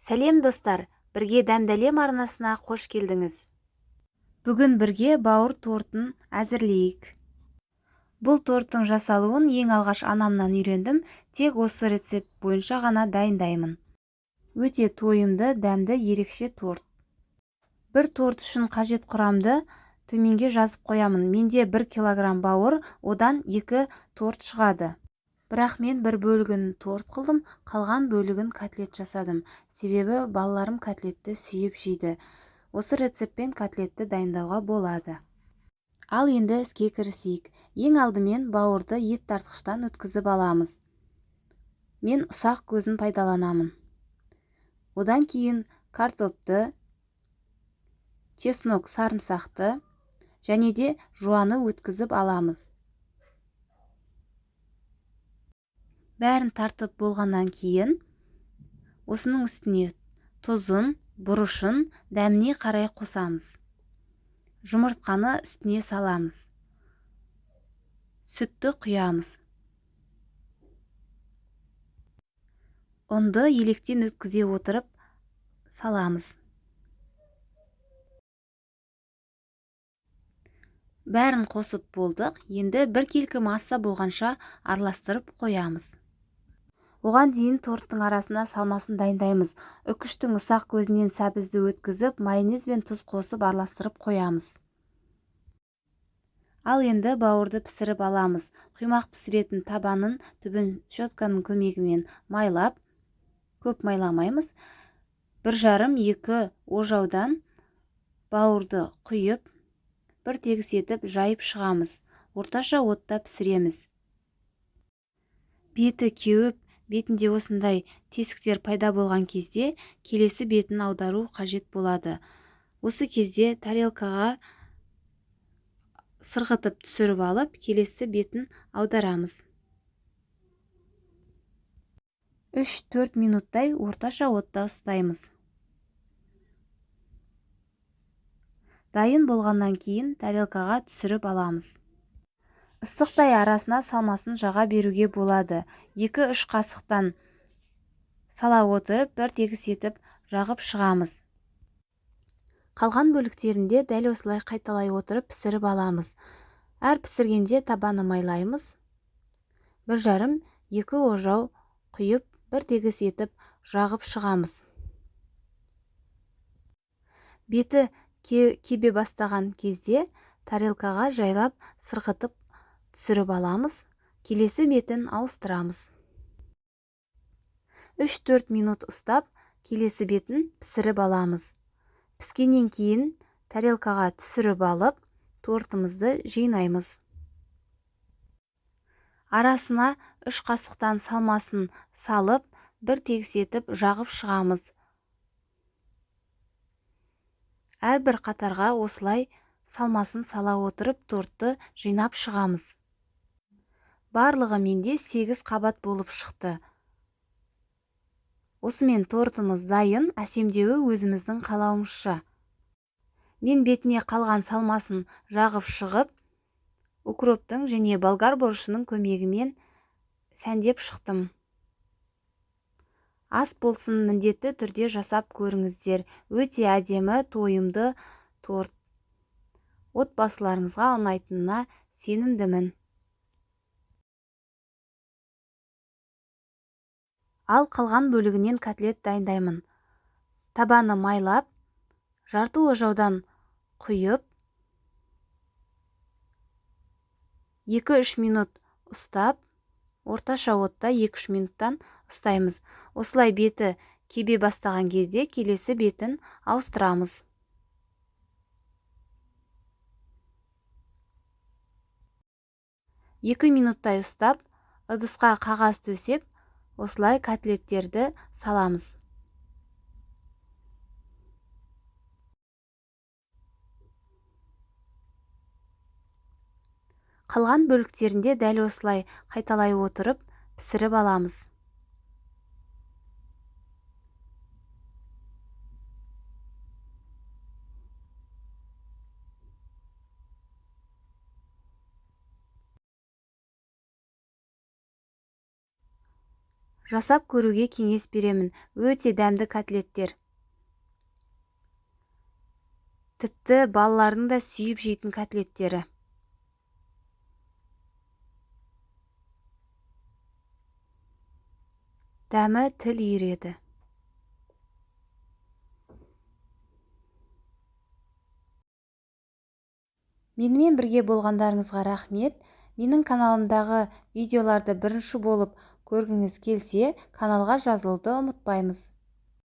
Сәлем достар, бірге Дәмді әлем арнасына қош келдіңіз. Бүгін бірге бауыр тортын әзірлейік. Бұл торттың жасалуын ең алғаш анамнан үйрендім, тек осы рецепт бойынша ғана дайындаймын. Өте тойымды, дәмді, ерекше торт. Бір торт үшін қажет құрамды төменге жазып қоямын. Менде 1 килограмм бауыр, одан 2 торт шығады. Бірақ мен бір бөлігін торт қылдым, қалған бөлігін котлет жасадым. Себебі балаларым котлетті сүйіп жейді. Осы рецептпен котлетті дайындауға болады. Ал енді іске кірісейік. Ең алдымен бауырды ет тартқыштан өткізіп аламыз. Мен ұсақ көзін пайдаланамын. Одан кейін картопты, чеснок, сарымсақты және де жуаны өткізіп аламыз. Бәрін тартып болғаннан кейін осының үстіне тұзын, бұрышын дәміне қарай қосамыз. Жұмыртқаны үстіне саламыз. Сүтті құямыз. Ұнды електен өткізе отырып саламыз. Бәрін қосып болдық. Енді біркелкі масса болғанша араластырып қоямыз. Оған дейін торттың арасына салмасын дайындаймыз. Үкіштің ұсақ көзінен сәбізді өткізіп, майонез бен тұз қосып араластырып қоямыз. Ал енді бауырды пісіріп аламыз. Құймақ пісіретін табанын түбін щетканың көмегімен майлап, көп майламаймыз. 1,5-2 ожаудан бауырды құйып, бір тегіс етіп жайып шығамыз. Орташа отта пісіреміз. Беті кеуіп, бетінде осындай тесіктер пайда болған кезде келесі бетін аудару қажет болады. Осы кезде тарелкаға сырғытып түсіріп алып, келесі бетін аударамыз. 3-4 минуттай орташа отта ұстаймыз. Дайын болғаннан кейін тарелкаға түсіріп аламыз. Ыстықтай арасына салмасын жаға беруге болады. 2-3 қасықтан сала отырып, бір тегіс етіп жағып шығамыз. Қалған бөліктерінде дәл осылай қайталай отырып пісіріп аламыз. Әр пісіргенде табаны майлаймыз. 1,5-2 ожау құйып, бір тегіс етіп жағып шығамыз. Беті кебе бастаған кезде тарелкаға жайлап сырғытып түсіріп аламыз. Келесі бетін ауыстырамыз. 3-4 минут ұстап, келесі бетін пісіріп аламыз. Піскеннен кейін тарелкаға түсіріп алып, тортымызды жинаймыз. Арасына 3 қасықтан салмасын салып, бір тегіс етіп жағып шығамыз. Әрбір қатарға осылай салмасын сала отырып, тортты жинап шығамыз. Барлығы менде 8 қабат болып шықты. Осымен тортымыз дайын, әсемдеуі өзіміздің қалауымызша. Мен бетіне қалған салмасын жағып шығып, укроптың және болгар бұрышының көмегімен сәндеп шықтым. Ас болсын, міндетті түрде жасап көріңіздер. Өте әдемі, тойымды торт. Отбасыларыңызға ұнайтынына сенімдімін. Ал қалған бөлігінен котлет дайындаймын. Табаны майлап, жарты ожаудан құйып, 2-3 минут ұстап, орташа отта 2-3 минуттан ұстаймыз. Осылай беті кебе бастаған кезде келесі бетін ауыстырамыз. 2 минуттай ұстап, ыдысқа қағаз төсеп, осылай котлеттерді саламыз. Қалған бөліктерінде дәл осылай қайталай отырып, пісіріп аламыз. Жасап көруге кеңес беремін. Өте дәмді котлеттер. Тіпті балалардың да сүйіп жейтін котлеттері. Дәмі тіл үйіреді. Менімен бірге болғандарыңызға рахмет. Менің каналымдағы видеоларды бірінші болып көргіңіз келсе, каналға жазылуды ұмытпаймыз.